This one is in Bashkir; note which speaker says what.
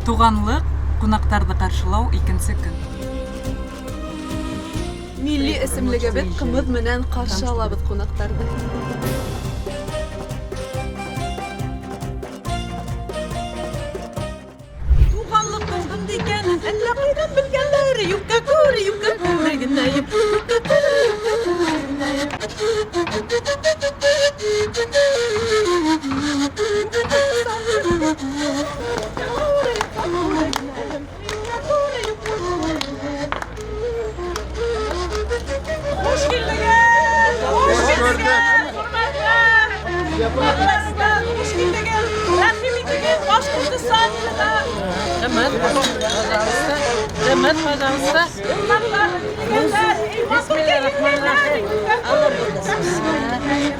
Speaker 1: Туғанлыҡ, ҡунаҡтарҙы ҡаршылау, икенсе көн.
Speaker 2: Милли эсемлегебеҙ ҡымыҙ менән ҡаршы алабыҙ ҡунаҡтарҙы.
Speaker 1: Туғанлыҡтың бындай икәнен әллә ҡайҙан белгәндәр. Юҡҡа күр, юҡҡа күргенәйем. Юҡҡа күр, юҡҡа күргенәйем. Хуш килдегеҙ! Хуш килдегеҙ! Хөрмәтле ҡунаҡлар, хуш килдегеҙ! Рәхим итегеҙ Башҡортостан иленә!
Speaker 3: Рәхмәт, пожалуйста. Рәхмәт, пожалуйста.
Speaker 1: Ҡунаҡтар килгәндәр, эй, матур килгәндәр! Юҡҡа күр, юҡҡа күргенәйем.